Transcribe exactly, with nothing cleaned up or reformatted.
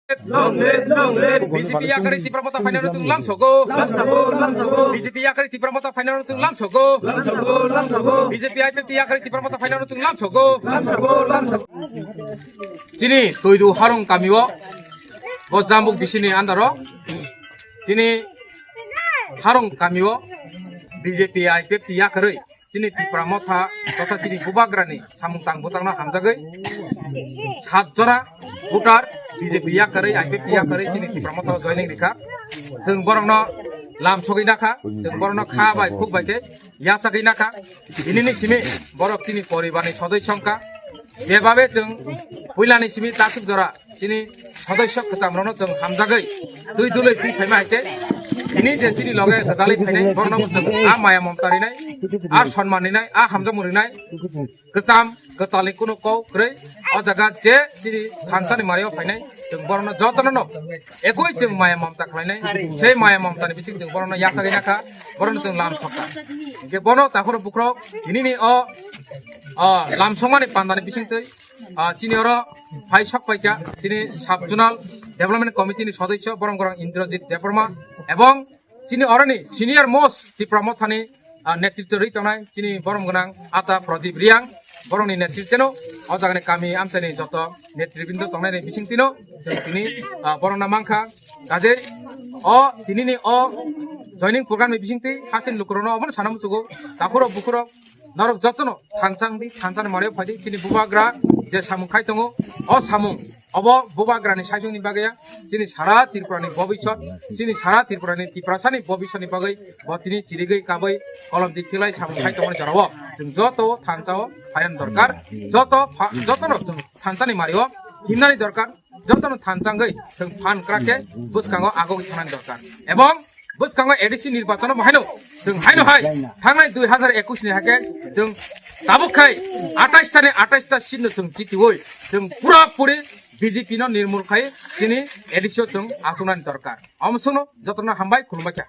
Long live, long live. B J P yakarwi Tipra Motha phainano chwng lamsogo. Lamsogo, lamsogo. B J P yakarwi Tipra Motha phainano chwng lamsogo. Lamsogo, lamsogo. B J P I P F T yakarwi Tipra Motha phainano chwng lamsogo. Lamsogo, lamsogo. Chini Toidu Harong kamio, bo Jambuk bisini andaro. Chini Harong kamio B J P I P F T yakarwi chini Tipra Motha totha chini bubagrani samung tang bwtangno hamjagwi sat jora voter B J P yakarwi, I P F T yakarwi chini Tipra Motha joining rikha. Chwng borokno lamsogwi nakha, chwng borokno kha bai khuk bai khe yachagwi nakha. Tinini simi borok chini poribarni sodosyo wngkha. Jebabe chwng puilani simi tasuk jora chini sodosyo kwchamrokno chwng hamjagwi twi dulwi twi phaima hai khe, tini je chini loge gwdalwi phainai, borokno chwng a maya momta rinai, a sonman rinai, a hamjakmung rinai, kwcham kwtalni kunu kok kwrwi. O jaga je chini thansani mario phainai, chwng borokno jotono no ekoi chwng maya momta khlainai, sei maya momtani bising chwng borokno yachagwi nakha, borokno chwng lamsokha. Hinkhe bono takhoro bukrok tinini o, o lamsokmani pandani bisingtwi, ah, chini oro phai sok paikha chini Sub Zonal Development Committee ni sodosyo borok gorang Indrajit Debbarma ebong chini oroni senior most Tipra Mothani, ah, netritwo rwi tongnai chini borom gwnang Ata Pradip Riang, borokni netritwno o jagani kami amchaini joto netribrindo tongnai ni bisingtwino chwng tini, ah, borokno mankha. Kajei o tinini o joining program ni bisingtwi hasteni lukurokno obono sana muchugo, takhurok bukhurok, norok jotono thansa wngdi, thansani mario phaidi, chini bubagra je samung khai tongo, o samung obo bubagrani saichungni bagwi ya, chini sara Tripurani bobisot, chini sara Tripurani Tiprasani bobisotni bagwi bo tini chirigwi kabwi kolom di khilai samung khai tongmani jorao chwng joto thansao phaina dorkar, joto pha-, jotono chwng thansani mario himnani dorkar. Jotono thansangwi chwng phan kwrak khe bwskango agogwi thangnani dorkar. Ebong bwskango A D C nirbachano bo haino chwng haino hai thangnai dui hazar ekwis ni hake chwng tabuk khai atais ta ni atais ta seat no chwng jitiwi chwng pura puri B J P no nirmul khai chini A D C o chwng achuknani dorkar. Omo swngno jotono hambai, khulumbai kha.